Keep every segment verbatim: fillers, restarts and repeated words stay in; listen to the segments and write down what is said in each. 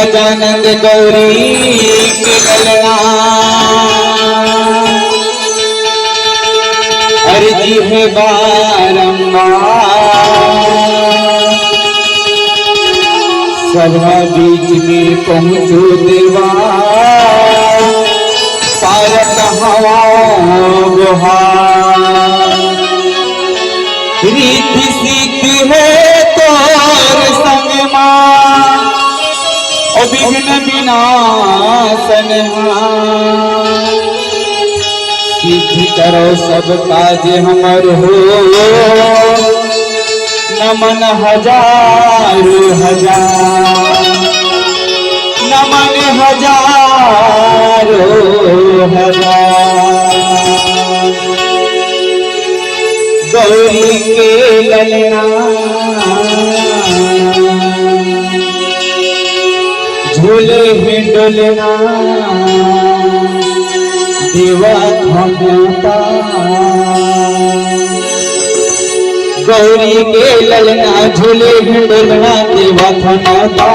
गजानंद गौरी के ललना, अर्जी हे बारंबार, सभा बीच में पहुँचो देवा, पारत हवा गुहार। रिद्धि सिद्धि हे तोर संग मा, ओ विघ्न विनाशन हा। सिद्धि करो सब काज हमर हो, नमन हजारों हजार, नमन हजारों हजार। गौरी के ललना झूले हे डोलना देवा खमता। गौरी के ललना झूले हे डोलना देवा खमता।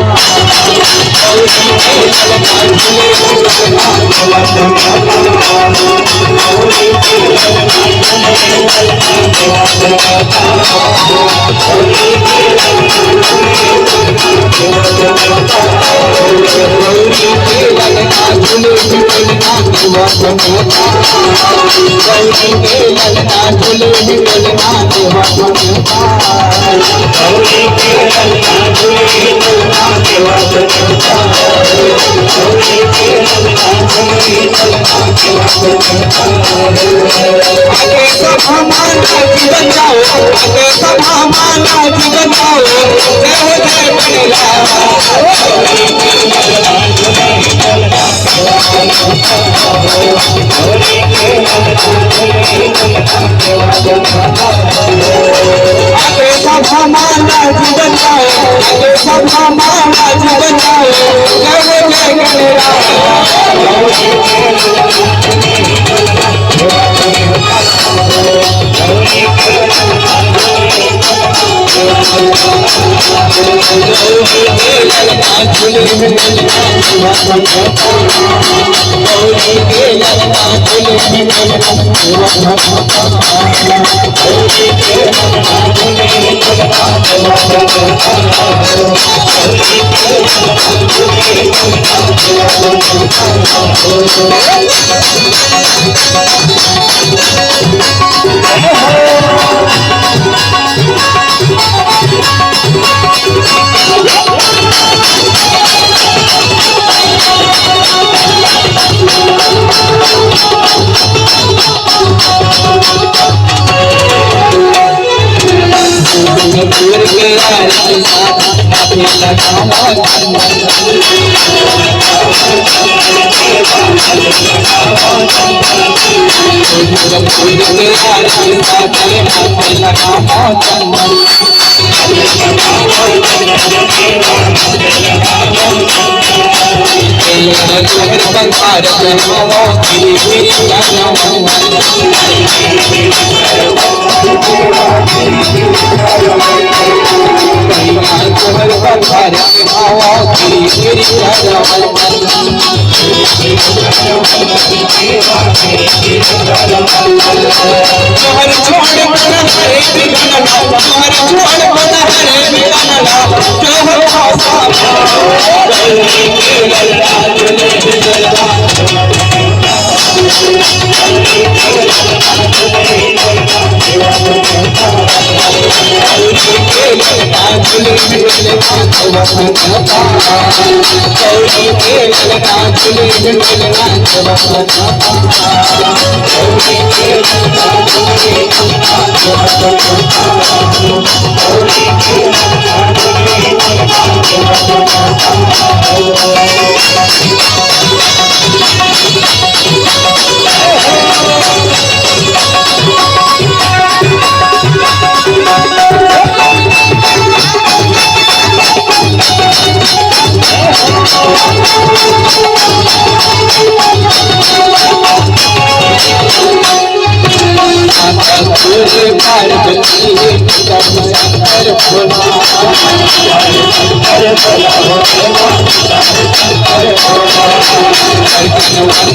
गौरी के ललना झूले हे डोलना देवा खमता। गौरी के ललना झूले हे डोलना देवा खमता।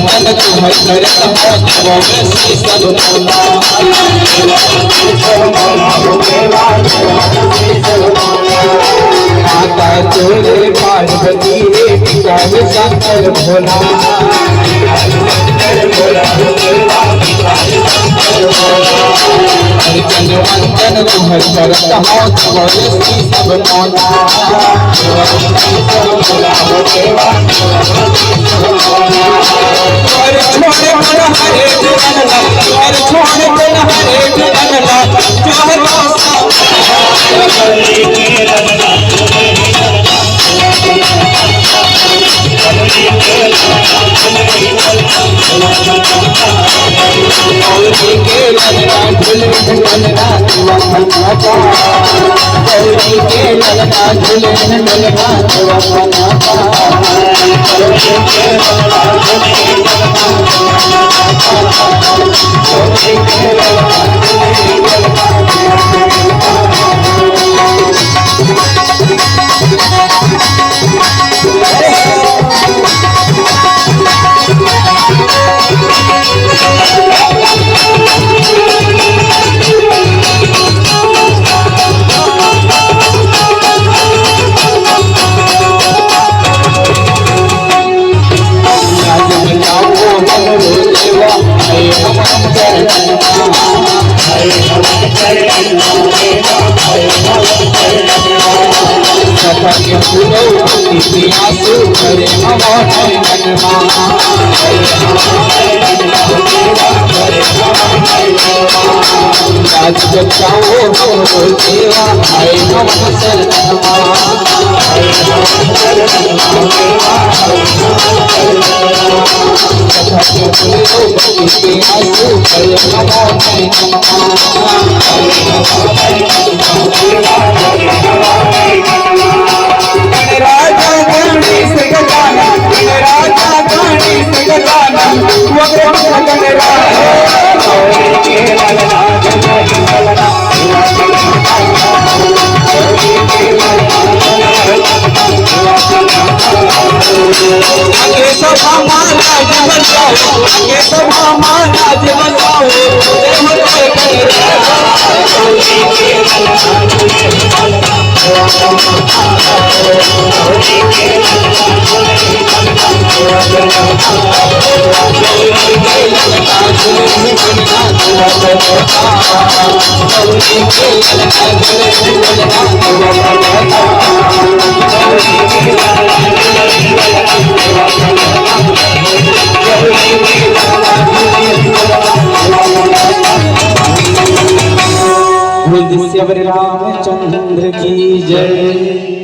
तन तुहर करत हो, तब से सब भोला। माता तोरे पार्वती रे, पिता रे शंकर भोला। हरिचंद वंदन तुहर करत हो, तब से सब भोला। बोल दे सियावर रामचंद्र की जय।